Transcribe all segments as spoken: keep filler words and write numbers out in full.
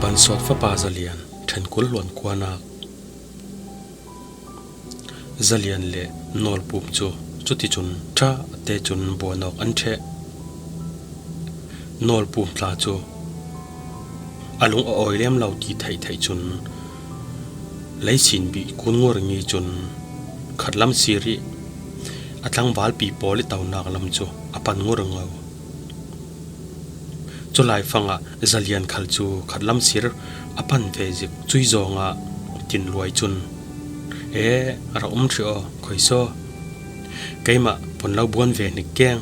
Pansawt fapa Zalian ṭhen kul hluan kuanak. Zalian le Nawlpum cu cuticun ṭha te cun buan awk an ṭheh. Nawlpum tla cu a lung a awi lem lo ti theih theih cun leisin bih kun ngur ngi cun khatlam sir i a tlangvalpi pawl i tonak lam cu a pan ngur ngo. Culai fangah Zalian khal cu khatlam sir a pan ve zik. Cui zawngah Tinluai cun, "E, rak um ṭheh aw, khuaisaw. Keimah pon lo buan ve hnik keng.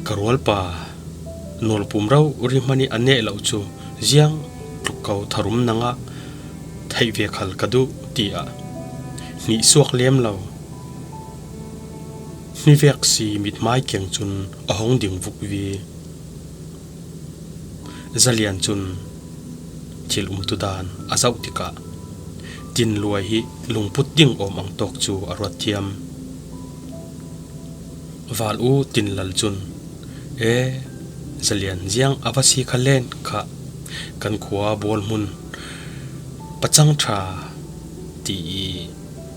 Ka rualpa Nawlpum rori hmanh i a neh lo cu ziang tluk ko tharum nangah theih ve khal ka duh," tiah hnihsuak lem lo hnivek si mithmai keng cun a hung ding vukvi. Zalian cun thil umtu dan a zoh tikah Tinluai hi lungput ding awm ang tawk cu a ruat thiam. Val u Tinlal cun, "E, Zalian, ziang a va si kha len kha, kan khua bual hmun pacang ṭha ti i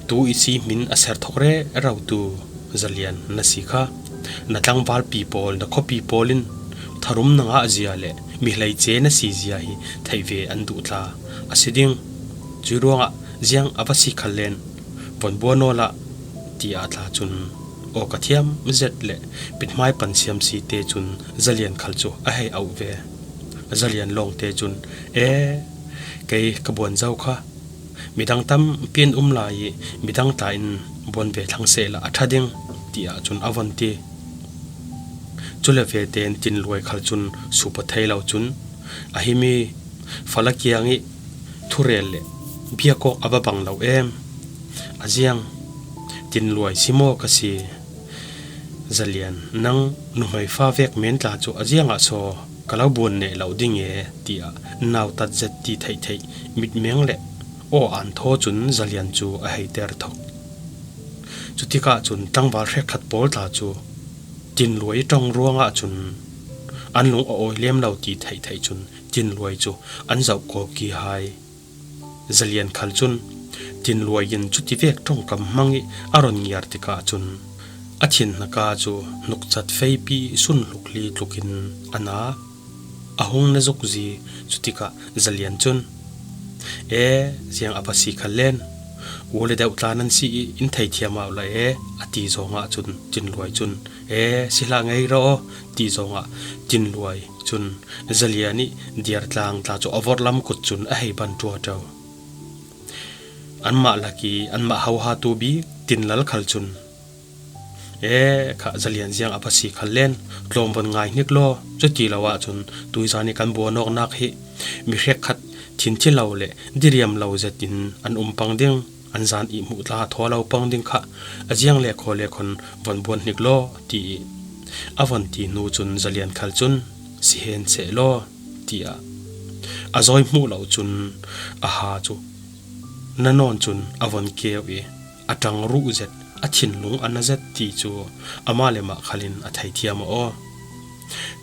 tu i si hmin a ser thok rero tu Zalian na si kha. Na tlangvalpi pawl, na khuapi pawl in tharum na ngah zia le mi hleice na si zia hi theih ve an duh tla a si ding. Cui ruangah ziang a va si kha len, von buan aw lah," tiah tla cun awk a thiam zet le mithmai pan siam si te cun Zalian khal cu a hei auh ve. Zalian lawngte cun, "E, kei ka buan zo kha. Midang tampi an um lai i midang tla in buan ve thlang sehla a ṭha ding," tiah cun a von ti. Cule vete in Tinluai khal cun sup a thei lo cun, "A himi fala kiang i thurel le biak awk a va bang lo em. A ziang Tinluai si maw ka si? Zalian, nang nuhmei fa vek men tla cu a ziangah saw ka lo buan neh lo ding e," tiah nautat zet ti theihtheih mitmeng le aw an thaw cun Zalian cu a hei ter thok. Cutikah cun tlangval hrekkhat pawl tla cu Tinluai ṭong ruangah cun an lung a awi lem lo ti theihtheih cun Tinluai cu an zoh kawki hai. Zalian khal cun Tinluai in cutivek ṭongkam hmang i a ron ngiar tikah cun a thin hnaka cu hnukcat feipi sun hlukli tlukin a na a hung na zukzi. Cutikah Zalian cun, "E, ziang a va si kha len, u le deuh tla nan si i in theithiam au lai e," a ti zawngah cun Tinluai cun, "E, si hlah ngei rawh aw," ti zawngah Tinluai cun Zalian i dirtlang tla cu a vorhlam kut cun a hei ban ṭuaṭo. Anmah lak i anmah hohatu bik Tinlal khal cun, "E, kha Zalian, ziang a va si kha len, tlawmvon ngai hnik law, cuti lo ahcun tuizan i kan buan awknak hi mi hrekkhat thinthi lo le diriam lo zet in an um pang ding, an zan i hmuh tla a thaw lo pang ding kha a ziang le khaw le khon von buan hnik law," ti i a von ti hnu cun Zalian khal cun, "Si hen seh law," tiah a zawi hmuh lo cun a ha cu na nawn cun a von keu i a ṭang ruh zet, a thinlung a na zet ti cu amah le mah khal in a theithiam aw.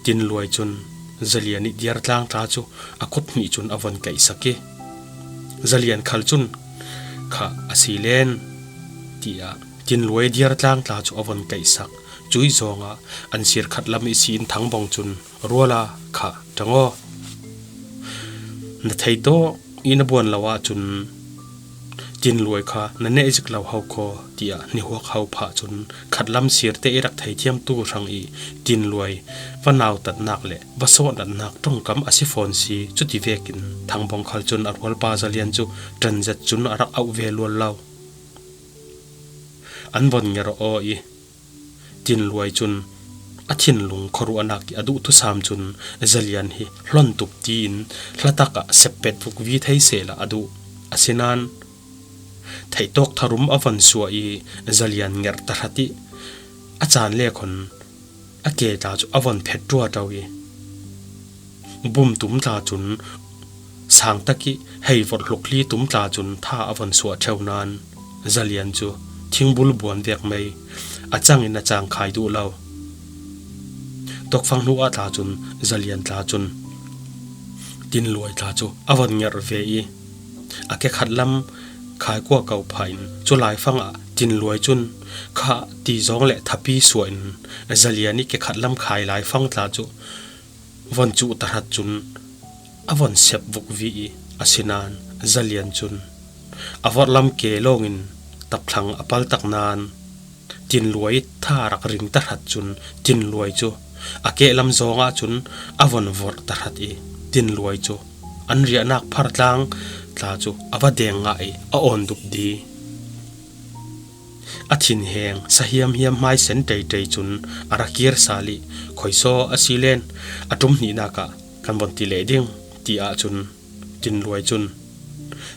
Tinluai cun Zalian i dirtlang tla cu a kut hnih cun a von kaihsak i Zalian khal cun, "Kha a si len," tiah Tinluai dirtlang tla cu a von kaihsak. Cui zawngah an sir khat lam i si in thangbawng cun, "Ruala kha ṭang aw. Na thei tawk i na buan lo ahcun Tinluai kha na neh zik lo ho khaw," tiah hnihuak ho phah cun khatlam sirte i rak theithiamtu hrang i Tinluai va nautatnak le va sawhnatnak ṭongkam a si fawn si. Cuti vekin thangbawng khal cun a rualpa Zalian cu ṭan zet cun a rak auh ve lual lo. An von ngerh aw i Tinluai cun a thinlung khuaruahnak i a duh thusam cun Zalian hi hlon tuk tiin hlatak ah seppet vukvi thei sehla a duh. Asinain theihtawk tharum a von suah i Zalian ngerh tahrat i a caan le khon a ke tla cu a von phet ṭuaṭo i bum tum tla cun sang tak i hei vorh hlukli tum tla cun tha a von suah ṭheu nain Zalian cu thingbul buan vek mei a cang in a cang khai duh lo. Tawkfang hnu ah tla cun Zalian tla cun Tinluai tla cu a von ngerh ve i a ke khat lam khai kua ko pha in cu laifang ah Tinluai cun kha ti zawng le thapi suah in Zalian i ke khat lam khai laifang tla cu von cuh tahrat cun a von sep vukvi i asinain Zalian cun a vorhlam ke lawngin tapthlang a paltak nain Tinluai i tha rak ring tahrat cun Tinluai cu a kehlam zawng ahcun a von vorh tahrat i Tinluai cu an riahnak phartlang tla cu a va deng ngah i a awn dup di. A thinheng sahiam hiam hmaisen teitei cun a ra kir sal i khoisaw a si len a ṭum hnihnak ah kan von ti leh ding ti ahcun Tinluai cun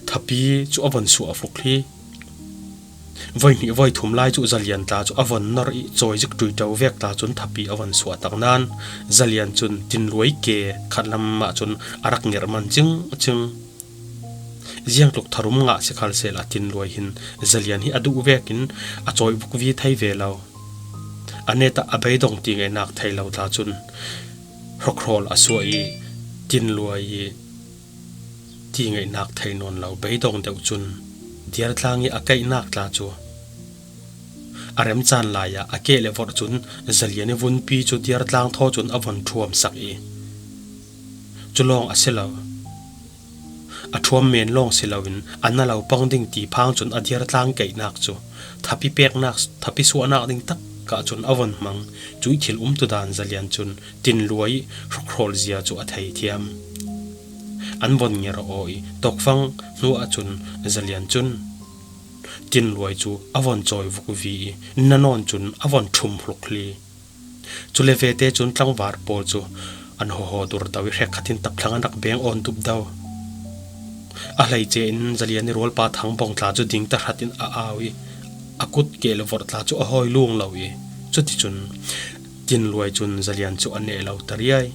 thapi cu a von suah a fuk hli. Voi hnih voi thum lai cu Zalian tla cu a von nor i cawizik ṭuiṭo vek tla cun thapi a von suah tak nain Zalian cun Tinluai ke khat lam ahcun a rak ngerh man cingcing. Ziangtluk tharum ngah si khal sehla Tinluai hin Zalian hi a duh vekin a cawi vukvi thei ve lo. A net ah a beidong ti ngaihnak thei lo tla cun hrokhrawl a suah i Tinluai i ti ngaihnak thei nawn lo beidong deuh cun Dirtlang i a kaihnak tla cu a remcaan lai ah a keh le vorh cun Zalian i vunpi cu Dirtlang thaw cun a von ṭhuamsak i cu lawng a si lo. A ṭhuam men lawng si loin a na lo pang ding ti phang cun a Dirtlang kaihnak cu thapi peknak, thapi suahnak ding tak ah cun a von hmang. Cuih thil umtudan Zalian cun Tinluai i hrokhrawl zia cu a thei thiam. An von ngerh aw i tawkfang hnu ahcun Zalian cun Tinluai cu a von cawi vukvi i na nawn cun a von ṭhum hluk hli. Cule vete cun tlangval pawl cu an hawhaw durdo i hrekkhat in tapthlang an rak beng awn dupdo. A hleice in Zalian i rualpa Thangbawng tla cu ding tahrat in a au i a kut keh le vorh tla cu a hawi lung lo i cuticun Tinluai cun Zalian cu a neh lo ta riai.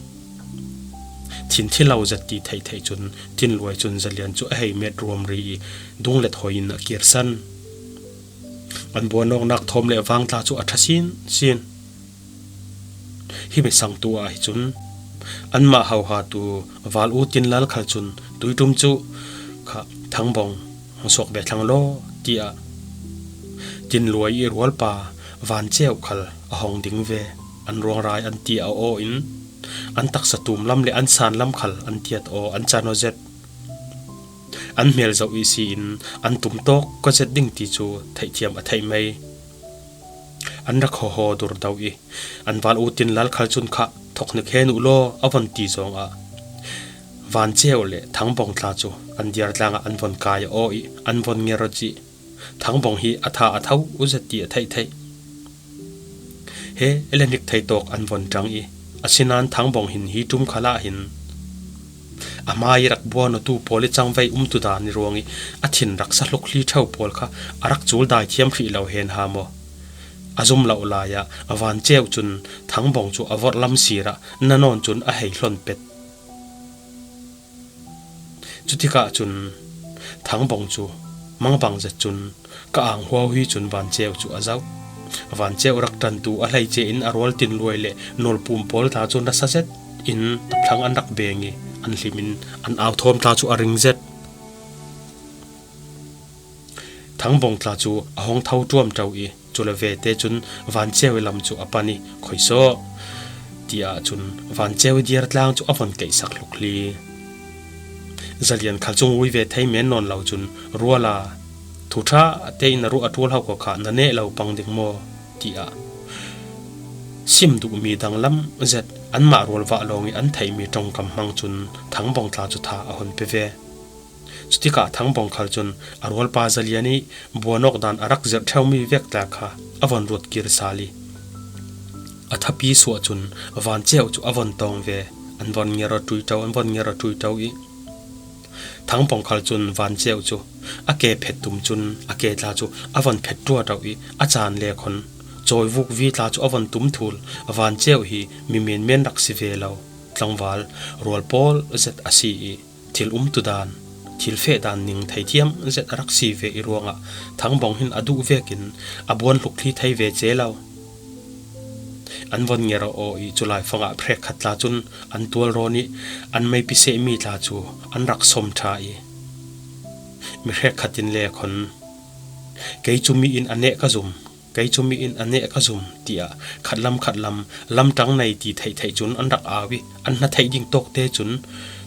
Thin thi lo zet ti theihtheih cun Tinluai cun Zalian cu a hei met ruamri i dunglet hoi in a kirsan. An buanawknak thawm le vang tla cu a ṭha sinsin. Hi mi sangtu ah hi cun anmah hohatu Val U Tin Lal khal cun tuiṭum cu kha Thangbawng hong suak ve thlang law tiah Tinluai i rualpa Van Ceu khal a hong ding ve. An ruangrai an ti aw aw in an taksa tum lam le an san lam khal an tiat aw an can aw zet. An hmel zoh ihsi in an tum tawk ka zet ding ti cu theihthiam a theih mei. An rak hawhaw durdo i an Val U Tin Lal khal cun kha thawk hnik hen uh law a von ti zawng ah Van Ceu le Thangbawng tla cu an Dirtlang ah an von kai aw i an von ngerh aw cih. Thangbawng hi a tha a tho u zet ti a theih theih. He le hnik thei tawk an von ṭang i asinain Thangbawng hin hi ṭum khal ah hin a hmai rak buanawtu pawl i cangvei umtudan i ruang i a thin rak sa hluk hli ṭheu pawl kha a rak cul dai thiam hrih lo hen ha maw? A zum loh lai ah Van Ceu cun Thangbawng cu a vorhlam sir ah na nawn cun a hei hlon pet. Cutikah cun Thangbawng cu mangbang zet cun ka ang huau hi cun Van Ceu cu a zoh. Van Ceu rak ṭantu a hleice in a rual Tinluai le nawlpum pawl tla cu nasa zet in tapthlang an rak beng i an hlim in an au thawm tla cu a ring zet. Thangbawng tla cu a hong tho ṭuamṭo i cule vete cun Van Ceu i lam cu a pan i khoisaw tiah cun Van Ceu i Dirtlang cu a von keihsak hluk hli. Zalian khal cu ngui ve thei men nawn lo cun rual a thu ṭha tein a ruah a ṭul ho ko kha na neh lo pang ding maw tiah sim duhmi danglam zet anmah rualvah lawng i an theihmi ṭongkam hmang cun Thangbawng tla cu tha a hon pe ve. Cutikah Thangbawng khal cun a rualpa Zalian i buanawk dan a rak zirh ṭheumi vek tla kha a von ruat kir sal i a thapi suah cun Van Ceu cu a von tawng ve. An von ngerh aw ṭuiṭo, an von ngerh aw ṭuiṭo i Thangbawng khal cun Van Ceu cu a ke phet tum cun a ke tla cu a von phet ṭuaṭo i a caan le khon cawi vukvi tla cu a von tum thul. Van Ceu hi mi menmen rak si ve lo, tlangval rual pawl zet a si i thil umtudan, thil fehdan ning theithiam zet a rak si ve i ruangah Thangbawng hin a duh vekin a buan hluk thli thei ve ce lo. An von nger aw i, culai fangah hrekkhat tla cun an tualrawn i, an meipi sehmi tla cu an rak sawm ṭha i, mi hrekkhat in le khon, "Kei cu mi in a neh ka zum, kei cu mi in a neh ka zum," tiah khatlam khatlam lamṭang nei ti theihtheih cun an rak au i, an hna theih ding tawk te cun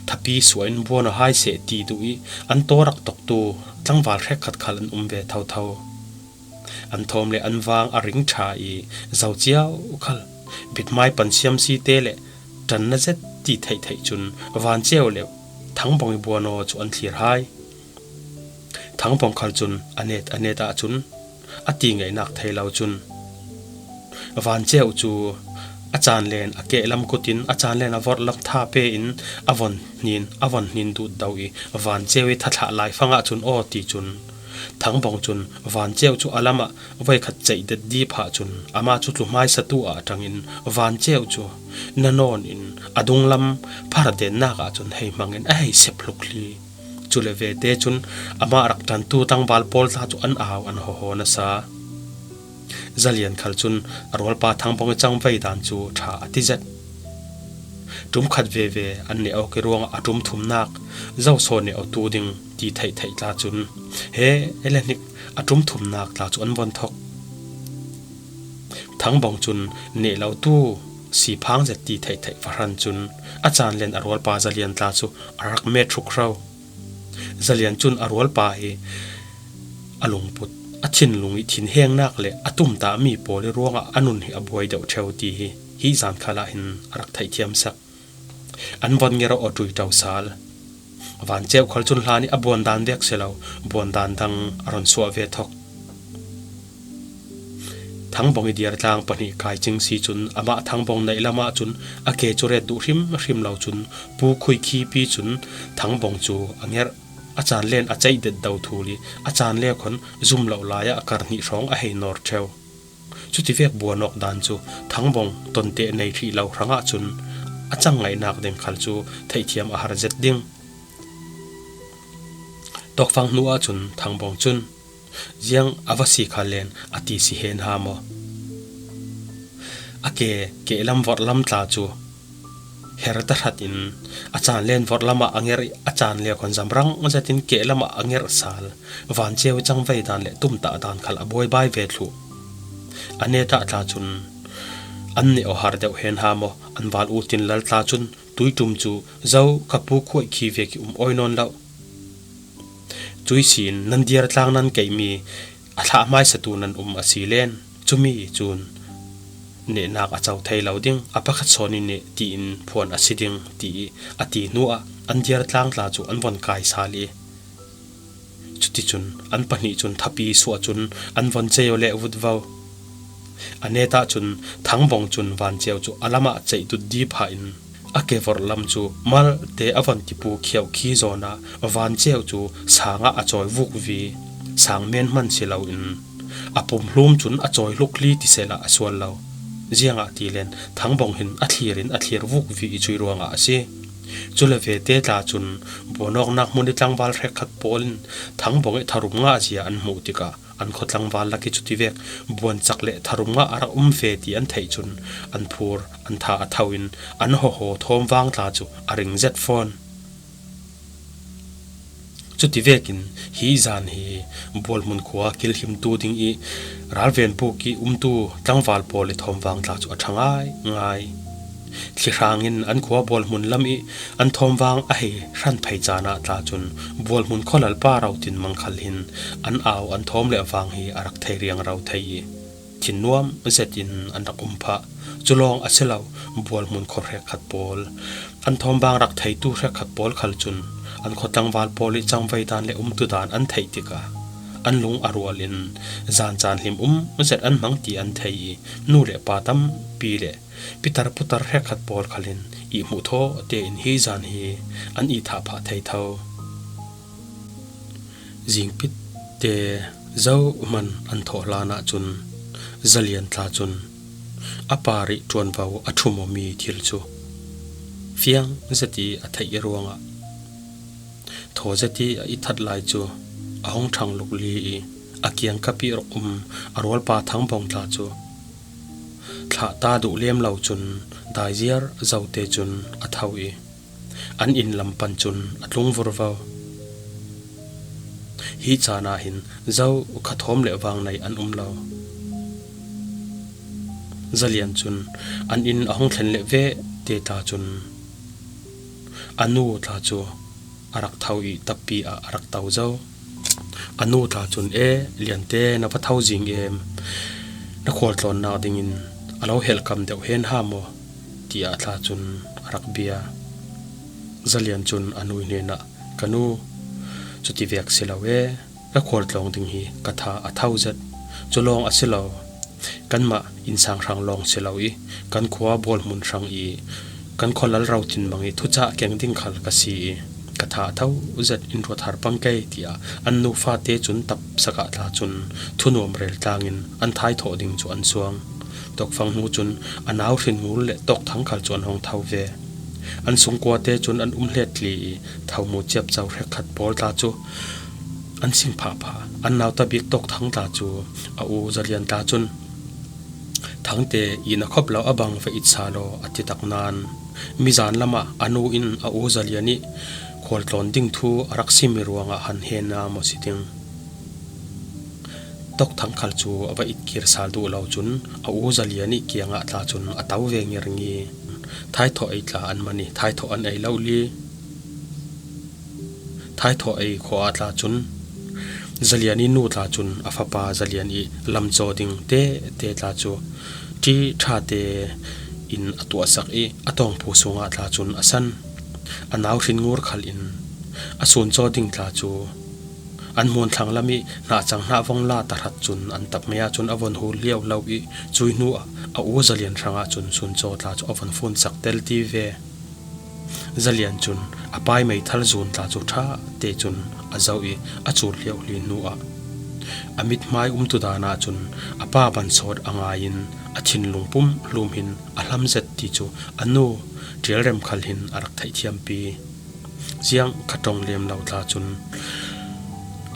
thapi suah in, "Buan aw hai seh," ti duh i, an taw rak toktu tlangval hrekkhat khal an um ve thotho. An thawm le an vang a ring ṭha i, zo cio khal, bithmai pan siam si te le ṭan na zet ti theihtheih cun Van Ceu le Thang Bawng i buan aw cu an thlir hai. Thang Bawng khal cun a net a net ahcun a ti ngaihnak thei lo cun, Van Ceu cu a caan len a kehlam kut in, a caan len a vorhlam tha pe in a von hnin, a von hnin dut do i, Van Ceu i thathlah lai fangah cun aw ti cun, Thang Bawng cun Van Ceu cu a lam ah voikhat ceih det dih phah cun, amah cu tlu hmaisatu ah a ṭang in, Van Ceu cu na nawn in a dunglam phar dennak ah cun hei hmang in a hei sep hlukli. Cule vete cun amah rak ṭantu tlangval pawl tla cu an au, an hawhaw nasa. Zalian khal cun a rualpa Thang Bawng i cangvei dan cu ṭha a ti zet. Ṭum khat veve an neh awk i ruangah a ṭum thumnak, zoso neh awtu ding ti theihtheih tla cun he le hnik a ṭum thumnak tla cu an von thok. Thang Bawng cun neh lotu si phang zet ti theihtheih va hran cun a caan len a rualpa Zalian tla cu a rak met hruk hro. Zalian cun a rualpa hi a lungput, a thinlung i thinhengnak le a tumtahmi pawl i ruangah a nun hi a buai deuh ṭheu ti hi hi zan khal ah hin a rak theihthiam sak. An von nger aw ṭuiṭo sal. Van Ceu khal cun hlan i a buan dan vek si lo, buan dan dang a ron suah ve thok. Thang Bawng i dirtlang pahnih kai cing si cun amah Thang Bawng neih lam ah cun a ke cu ret duh hrimhrim lo cun Pu Khuikhi pi cun Thang Bawng cu a ngerh, a caan len a ceih det do thul i a caan le khon zum lo lai ah a kar hnih hrawng a hei nawr ṭheu. Cutivek buan awk dan cu Thang Bawng tonte nei hrih lo hrangah cun a cang ngaihnak ding khal cu theihthiam a har zet ding. Tawkfang hnu ahcun Thang Bawng cun, "Ziang a va si kha len a ti si hen ha maw? A ke kehlam vorhlam tla cu her tahrat in a caan len vorhlam ah a ngerh i a caan le khon zamrang zetin kehlam ah a ngerh sal Van Ceu i cangvei dan le tumtah dan khal a buaibai ve thluh. A netah tla cun an neh aw har deuh hen ha maw? An val u tin lal tla cun tuiṭum cu zo ka Pu Khuaih khi vek i um awi nawn lo. Cui sin nan dirtlang nan keihmi a thlah hmaisatu nan um a si len, cumi cun nehnak a co thei lo ding, a pakhat sawn i neh tiin phuan a si ding," ti i a ti hnu ah an dirtlang tla cu an von kai sal i, cuticun an pahnih cun thapi suah cun an von cei aw le vutvo. A netah cun Thang Bawng cun Van Ceu cu a lamah ceih dut dih phah in a ke vorhlam cu malte a von tipu khiauh khi zawn ah Van Ceu cu sang ah a cawi vukvi, sang men hman si loin a pumhlum cun a cawi hlukli ti sehla a sual lo. Ziangahtile Thang Bawng hin a thlir in a thlir vukvi i cui ruangah a si. Cule vete tla cun buanawknak hmun i tlangval hrekkhat pawl in Thang Bawng i tharum ngah zia an hmuh tikah an khua tlangval lak i cutivek buancak le tharum ngah a rak um ve ti an theih cun an phur, an tha a tho in an hawhaw thawmvang tla cu a ring zet fawn. Cutivekin hi zan hi Bualhmun khua kilhimtu ding i ralven buk i umtu tlangval pawl i thawmvang tla cu a ṭha ngaingai. Thlihrang in an khua Bualhmun lam i an thawmvang a hei hran phei caan ah tla cun Bualhmun khualalpa Rotin Mang khal hin an au, an thawm le vang hi a rak thei riangro thei i thinnuam zetin an rak um phah. Cu lawng a si lo, Bualhmun khua hrekkhat pawl, an thawmvang rak theitu hrekkhat pawl khal cun an khua tlangval pawl i cangvei dan le umtu dan an theih tikah an lung a rual in zan caan hlim um zet an hmang ti an thei i nu le pa tampi le pitar putar hrekkhat pawl khal in i hmuh thaw tein hi zan hi an i thah phah thei tho. Zingpit te zohman an thawh hlan ahcun Zalian tla cun a par i ṭuanvo a ṭhum awmi thil cu fiang zet i a theih i ruangah thaw zet i a i that lai cu a hung ṭhang lukli i a kiangkap i rak um a rualpa Thang Bawng tla cu Thlah ta duh lem lo cun daiziar zote cun a tho i an inn lam pan cun a tlung vurvo. Hi caan ah hin zo kha thawm le vang nei an um lo. Zalian cun an inn a hung thlen leh ve te ta cun a nu tla cu a rak tho i tappi ah a rak to zo. A nu tla cun, "E, Liante, na va tho zing em? Na khualtlawnnak dingin a lo helhkam deuh hen ha maw?" tiah tla cun a rak bia. Zalian cun a nu hnenah, "Ka nu, cuti vek si lo e, ka khualtlawng ding hi ka tha a tho zet. Cu lawng a si lo, kanmah innsang hrang lawng si lo i kan khua bual hmun hrang i kan khualal rotin mang i thucah keng ding khal ka si i ka tha a tho zet, in ruat har pang kei," tiah an nu fate cun tapsak ah tla cun thunuam rel tlangin an thaithawh ding cu an suang. Tokfang hnu cun a nau hrin ngur le tawkthang khal cu an hung tho ve. An sungkuate cun an um hletli i thomu ciapco hrekkhat pawl tla cu an sing phahphah. An nauta bik tawkthang tla cu a u Zalian tla cun, "Thangte, inn a khop lo a bang va it sa law," a ti tak nain mizan lamah a nu in a u Zalian i khualtlawn ding thu a rak simi ruangah han hen a maw si ding. Tawkthang khal cu a va it kir sal duh lo cun a u Zalian i kiangah tla cun a to ve ngirngi. Thaithawh ei tla an man i thaithawh an ei lo li. Thaithawh ei khua ah tla cun Zalian i nu tla cun a fapa Zalian i lamcaw ding tete tla cu ṭi ṭha te in a tuahsak i a tawngphu sungah tla cun a san. A nau hrin ngur khal in a suncaw ding tla cu an hmuan thlang lam i hnahcang hnahvong la tahrat cun an tapmei ah cun a von hul lio lo i cui hnu ah a u Zalian hrangah cun suncaw tla cu a von funsak tel ti ve. Zalian cun a pai meithal zun tla cu ṭha te cun a zoh i a cur liohli hnu ah a mithmai umtu dan ah cun a pa bansawt a ngai in a thinlung pumhlum hin a hlam zet ti cu a nu ṭialrem khal hin a rak theihthiampi. Ziang kha ṭong lem lo tla cun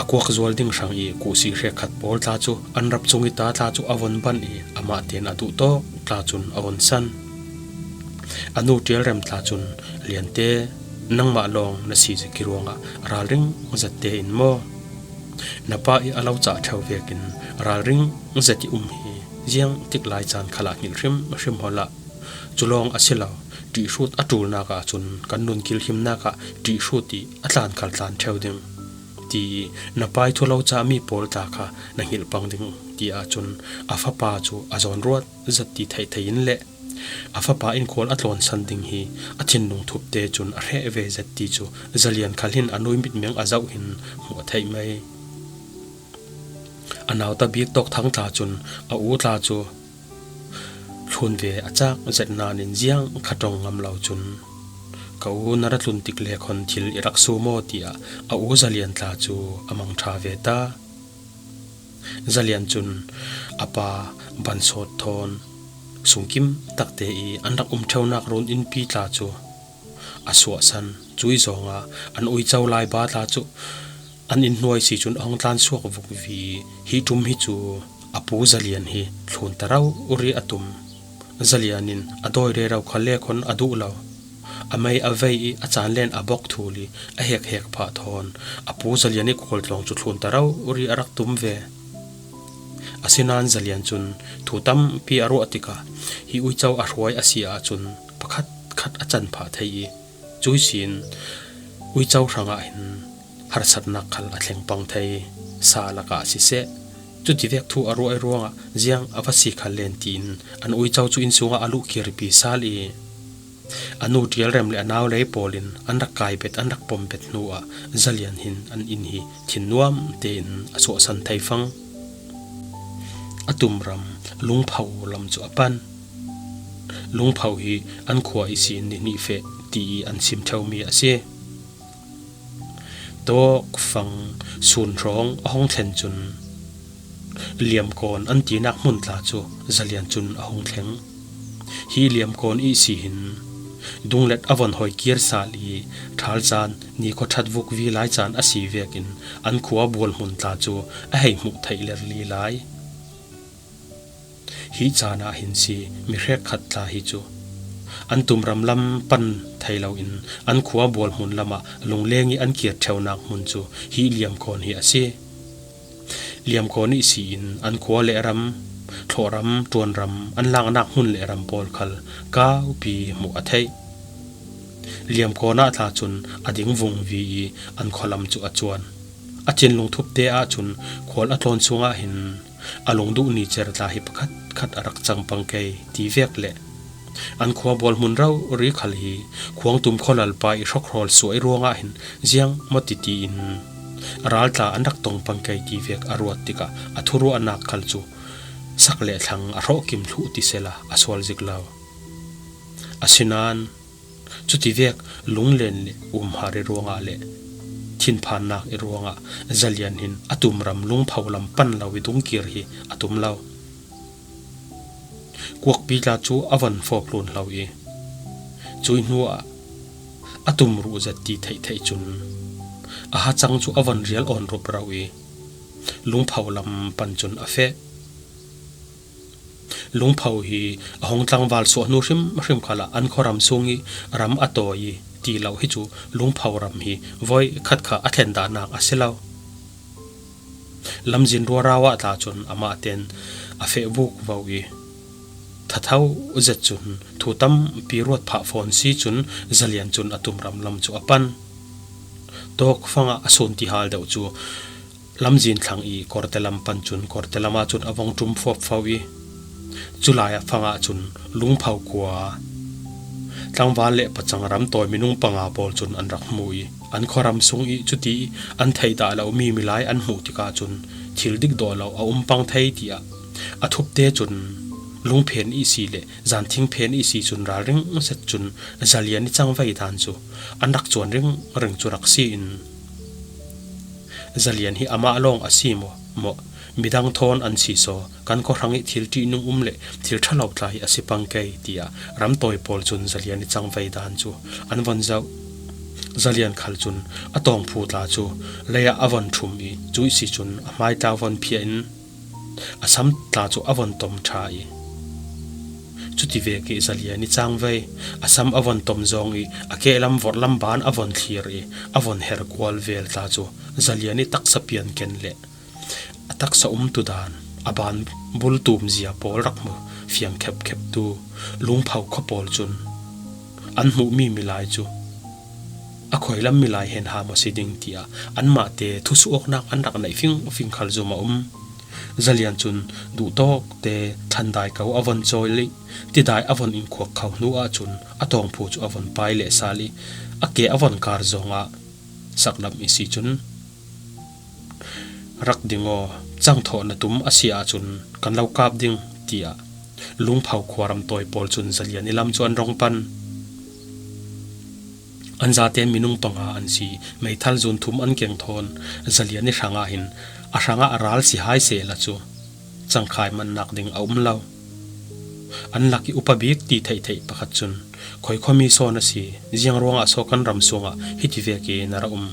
a kuak zual ding hrang i kuhsi hrekkhat pawl tla cu an rap cung i ta tla cu a von banh i amah tein a duh tawk tla cun a von san. A nu ṭialrem tla cun, "Liante, nangmah lawng na si ziki ruangah ralring zet te in maw? Na pa i a lo cah ṭheu vekin ralring zet i um hi ziang tik lai caan khalah hngilh hrimhrim holh ah. Cu lawng a si lo, ṭihhrut a ṭulnak ah cun kan nun kilhimnak ah ṭihhrut i a tlan khal tlan ṭheu ding," ti i na pai thu lo cami pawl tla kha na hngilh pang ding, ti ah cun a fapa cu a zawn ruat zet ti theih thei in le a fapa in khual a tlawnsan ding hi a thinlung thup te cun a hreh ve zet ti cu Zalian khal hin a nu i mitmeng a zoh hin hmuh a theih mei. A nauta bik tawkthang tla cun a u tla cu thlun ve a cak zet nain ziang kha ṭong ngam lo cun, "Ka u, na ra tlun tik le khawn thil i rak su maw?" tiah a u Zalian tla cu a mang ṭha ve ta. Zalian cun a pa bansawt thawn sungkim takte i an rak um ṭheunak run innpi tla cu a suahsan. Cui zawngah an uico Laiba tla cu an inn hnuai si cun a hung tlan suak vukvi. Hi ṭum hi cu a pu Zalian hi thlun ta rori a tum. Zalian in a dawi rero kha le khawn a duh lo. A mei a vei i a caan len a bok thul i a hekhek phah thawn a pu Zalian i khualtlawng cu thlun ta rori a rak tum ve. Asinain Zalian cun thu tampi a ruah tikah hi uico a hruai a si ahcun pakhatkhat a can phah thei i cui sin uico hrangah hin harsatnak khal a thleng pang thei. Sa lakah siseh, cutivek thu a ruah i ruangah ziang a va si khal len tiin an uico cu inn sungah a luh kirpi sal i a nu ṭialrem le a nau lei pawl in an rak kai bet, an rak pom bet hnu ah Zalian hin an inn hi thin nuam tein a suahsan thei fang. A tumram Lungpho lam cu a pan. Lungpho hi an khua ihsin ni hnih feh ti i an sim ṭheumi a si. Tawkfang sun hrawng a hung thlen cun Liamkawn an tinak hmun tla cu Zalian cun a hung thleng. Hi Liamkawn ihsi hin dunglet a von hoi kir sal i ṭhal caan ni khuaṭhat vukvi lai caan a si vekin an khua bual hmun tla cu a hei hmuh theih lerli lai. Hi caan ah hin si, mi hrekkhat tla hi cu an tumram lam pan thei loin an khua Bualhmun lamah lungleng ih an kir ṭheunak hmun cu hi Liamkawn hi a si. Liamkawn ihsi in an khua le ram, thlawhram, ṭuanram, an laknak hmun le ram pawl khal kaupi hmuh a theih. Liamkawn ah tla cun a ding vungvi ih an khualam cu a cuan. A thinlung thupte ahcun khual a tlawn sungah hin a lungduh ni cer tla hi pakhatkhat a rak cang pang kei ti vek le an khua Bualhmun rori khal hi Khuangtum khualalpa ih hrokhrawl suah ih ruangah hin ziang maw titi in raltla an rak tong pang kei ti vek a ruat tikah a thuruahnak khal cu sak le thlang a hrawhkim thluh ti sehla a sual zik lo. Asinain cutivek lunglen le umhar ih ruangah le thinphannak ih ruangah Zalian hin a tumram Lungpho lam pan lo ih dungkir hi a tum lo. Kuakpi tla cu a von fawp hlun hlo ih cuih hnuah a tumruh zet ti theihtheih cun a hacang cu a von rial awn rup rau ih Lungpho lam pan cun a feh. Lungpho hi a hung tlangval suah hnu hrimhrim khalah an khuaram sung ih ram a tawi ih ti lo hi cu Lungpho ram hi voi khat kha a thlen dahnak a si lo. Lamzin ruarau ah tla cun amah ten a feh vukvo ih thatho zet cun thu tampi ruat phah fawn si cun Zalian cun a tumram lam cu a pan. Tawk fangah a sun ti hal deuh cu lamzin thlang ih Kawrte lam pan cun Kawrte lamah cun a vong ṭum fuapfo ih culai ah fangah cun Lungpho khua tlangval le pacang ram tawi minung panga pawl cun an rak hmu ih an khuaram sung ih cuti an theih dah lomi milai an hmuh tikah cun thil dik dawh lo a um pang thei tiah a thupte cun Lungphen ihsi le Zanthingphen ihsi cun ralring zet cun Zalian ih cangvei dan cu an rak cuan ringring cu rak si in Zalian hi amah lawng a si maw, maw, midang thawn an si saw kan khuahrang ih thil ṭihnung um le thil ṭha lo tla hi a si pang kei tiah ram tawi pawl cun Zalian ih cangvei dan cu an von zoh. Zalian khal cun a tawngphu tla cu leiah a von ṭhum ih cuih si cun a hmai tla von phiah in a sam tla cu a von tom ṭha ih cutivek ih Zalian ih cangvei a sam a von tom zawng ih a kehlam vorhlam ban a von thlir ih a von her kual vel tla cu Zalian ih taksa pianken le a taksa umtu dan a ban bul tumzia pawl rak hmu fiang khepkheptu Lungpho khua pawl cun an hmuhmi milai cu a khuailam milai hen ha maw si ding tiah anmahte thusuh awknak an rak neih fingfing khal zumh a um. Zalian cun duhtawkte thlandai ko a von cawl ih tidai a von inkhuak kho hnu ahcun a tawngphu cu a von pai lehsal ih a ke a von kar zawngah saklam ihsi cun rak ding aw, cangthawh na tum a si ahcun kan lo kap ding tiah Lungpho khuaram tawi pawl cun Zalian ih lam cu an rong pan. An zate minung panga an si, meithal zun thum an keng thawn Zalian ih hrangah hin a hrangah a ral si hai sehla cu cangkhai mannak ding a um lo. An lak ih upa bik ti theihtheih pakhat cun, "Khoi khuami sawn a si, ziang ruangah saw kan ram sungah hiti vek ih na ra um,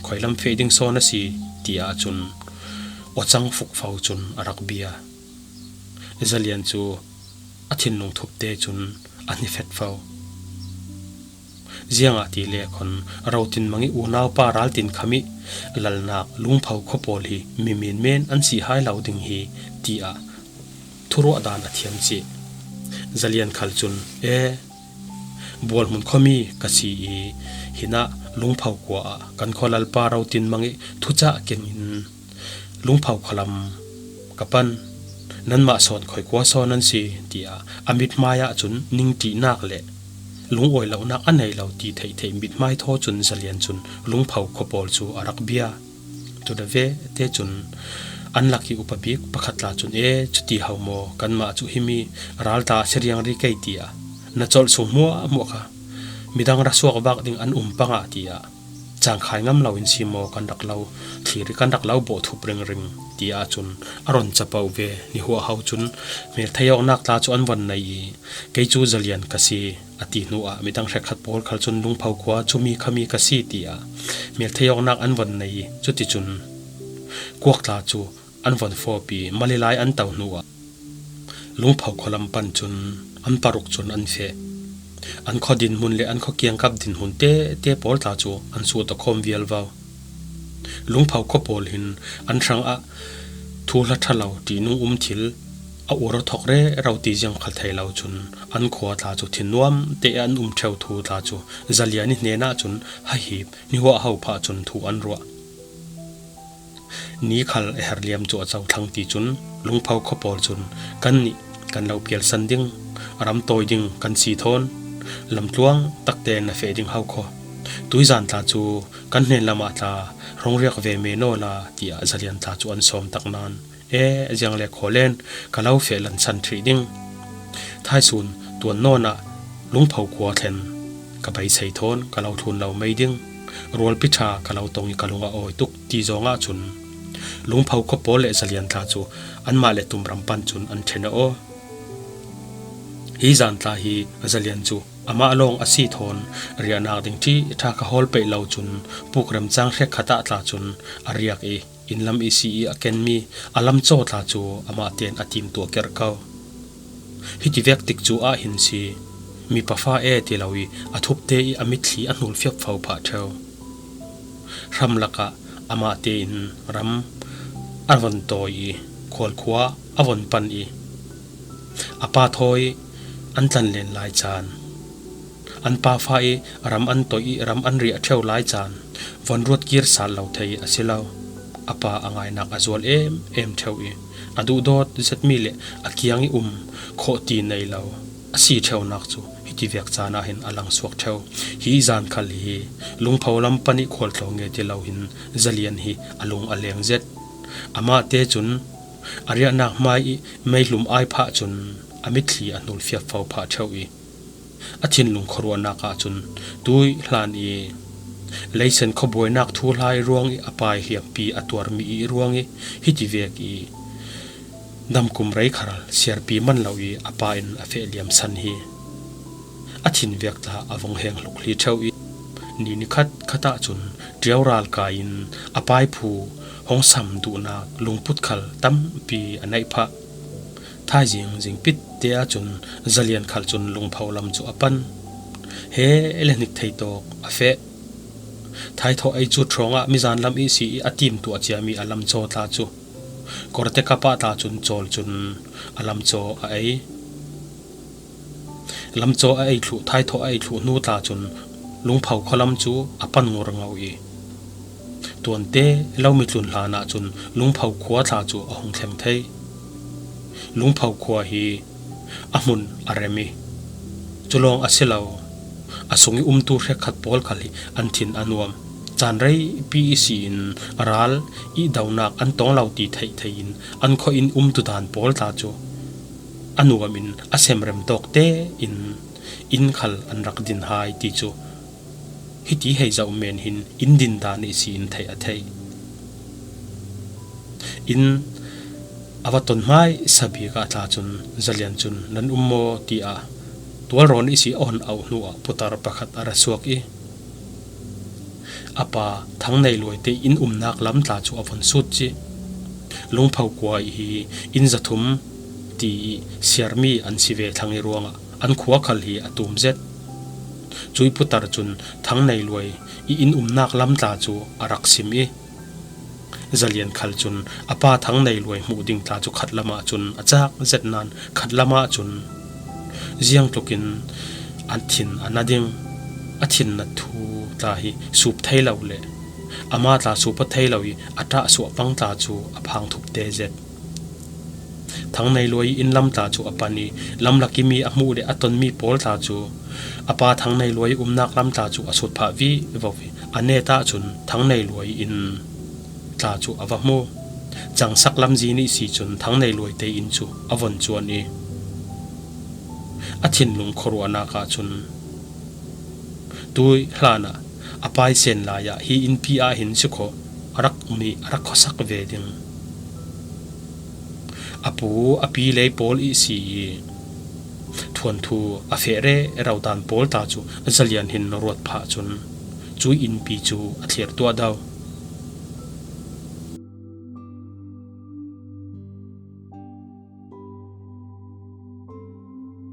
khoi lam feh ding sawn a si," tiah cun awcang fukfo cun a rak bia. Zalian cu a thinlung thupte cun a hnifet fo. Ziangahtile khawn rotin mang ih unaupa raltin kham ih lalnak Lungpho khua pawl hi mi menmen an si hai lo ding hi tiah thuruah dan a thiam cih. Zalian khal cun, "E, Bualhmun khuami ka si ih hinah Lungpho khua ah kan khualalpa rotin mang ih thucah kengin Lungpho khualam ka pan, nanmah sawn khoi kua sawn nan si," tiah a mithmai ahcun ningṭihnak le lungawi lonak a nei lo ti theihtheih mithmai thaw cun Zalian cun Lungpho khua pawl cu a rak bia. Tuda vete cun an lak ih upa bik pakhat tla cun, "E, cuti ho maw, kanmah cu himi ralta a si riangri kei," tiah na colh sung hmuahhmuah kha midang ra suak vak ding an um pangah tiah cangkhai ngam lo in si maw kan rak lo thlir ih kan rak lo bawh thup ringring tiah cun a ron capoh ve. Nihuaho cun hmelthei awknak tla cu an von nei ih, "Kei cu Zalian ka si," a ti hnuah midang hrekkhat pawl khal cun, "Lungpho khua cumi khami ka si," tiah hmelthei awknak an von nei ih cuticun kuak tla cu an von fawp ih Mali lai an to hnuah Lungpho khualam pan cun an paruk cun an feh. An khaw dinhmun le an khaw kiangkap dinhmun tete pawl tla cu an suhtawkhawm vial vo. Lungpho khua pawl hin an hrangah thuhla ṭha lo ṭihnung um thil a ur aw thawk rero ti ziang khal thei lo cun an khua tla cu thinnuam te an um ṭheu thu tla cu Zalian i hnenah cun hahip nihuah ho phah cun thu an ruah. Ni khal a herh liam cu a cothlang ti cun Lungpho khua pawl cun kannih kan lo pialsan ding, ram tawi ding kan si thawn, lamtluang takte na feh ding ho khaw. Tuizan tla cu kan hnen lamah tla hrawng riak ve me naw la, tiah Zalian tla cu an sawm tak nain, e, ziang le khaw len ka lo feh lansan ṭhih ding. Thaisun tuan nawn ah Lungpho khua thlen ka beisei thawn ka lo thlun lo mei ding. Rualpi ṭha ka lo tong i ka lung a awi tuk ti zawng ahcun Lungpho khua pawl le Zalian tla cu anmah le tumram pan cun an ṭhen aw. Hi zan tla hi Zalian cu amah lawng a si thawn riahnak ding ṭhih ṭha kha hawl peih lo cun puk remcang hrekkhat ah tla cun a riak i, inn lam i si i a kenmi a lamcaw tla cu amah tein a timtuah kerh ko. Hiti vek tik cu ah hin si, mipa fa e ti lo i a thupte i a mitthli a hnul fiapfo phah ṭheu. Hram lakah amah tein ram a von tawi i khualkhua a von pan i a pa thawi an tlan len lai caan, an pa fa i ram an toih i ram an riah ṭheu lai caan von ruat kir sal lo thei a si lo. A pa a ngainak a zual em em ṭheu i a duhdawt zetmi le a kiang i um khawh ti nei lo a si ṭheunak cu hiti vek caan ah hin a langsuak ṭheu. Hi zan khal hi Lungpho lam pan i khualtlaw nge ti lo hin Zalian hi a lung a leng zet. Amahte cun a riahnak hmai i meihlum ai phah cun a mitthli a hnul fiapfo phah ṭheu i a thinlung khuaruahnak ahcun tui hlan i leisen khuabuainak thuhla i ruang i a pai hliampi a tuarmi i ruang i hiti vek i damkum rei khal siarpi man lo i a pa in a feh liamsan hi a thin vek tla a vung heng hluk hli ṭheu i ni nikhat khat ahcun ṭiau ral kai in a pai phu hong sam duhnak lungput khal tampi a neih phah. Thaizing zingpit te ahcun Zalian khal cun Lungpho lam cu a pan. He le hnik thei tawk a feh. Thaithawh ei cu ṭhawng ah mizan lam ihsi i a timtuah ciami a lamcaw tla cu Korte kap ah tla cun cawl cun a lamcaw a ei. Lamcaw a ei thluh, thaithawh a ei thluh hnu tla cun Lungpho khualam cu a pan ngor ngo i tuante lo mitlun hlan ahcun Lungpho khua tla cu a hung thleng thei. Lungpho khua hi a hmun a rem i cu lawng a si lo, a sung i umtu hrekkhat pawl khal hi an thin a nuam. Caan reipi ihsi in ral i donak an tong lo ti theih thei in an khuain umtu dan pawl tla cu a nuam in a semrem tawk tein inn khal an rak din hai ti cu hiti hei zoh men hin inn din dan ihsi in theih a theih. Inn a va ton hmaisa bik ah tla cun Zalian cun nan um maw tiah tualrawn ihsi a hon auh hnu ah putar pakhat a ra suak i a pa Thang Nei Luai te inn umnak lam tla cu a von sut cih. Lungpho khua i hi inn zathum ti i siarmi an si ve thlang i ruangah an khua khal hi a tum zet. Cui putar cun Thang Nei Luai i inn umnak lam tla cu a rak sim i Zalian khal cun a pa Thang Nei Luai hmuh ding tla cu khat lam ah cun a cak zet nain khat lam ah cun ziangtlukin a thin a na ding, a thin na thu tla hi sup thei lo le amah tla sup aw thei lo i a ṭah suah pang tla cu a phang thup te zet. Thang Nei Luai i inn lam tla cu a pan i lamlak i mi a hmuh le a tonmi pawl tla cu a pa Thang Nei Luai i umnak lam tla cu a sut phah vivo i a net ahcun Thang Nei Luai i inn tla cu a va hmu. Cangsak lamzin ihsi cun Thang Nei Luai te inn cu a von cuan i a thinlung khuaruahnak ahcun tui hlan ah a paisen lai ah hi innpi ah hin si khawh a rak um i a rak khuasak ve ding. A pu a pi lei pawl ihsi i thuanthu a feh rero dan pawl tla cu Zalian hin ruat phah cun cui innpi cu a thlir tuah do.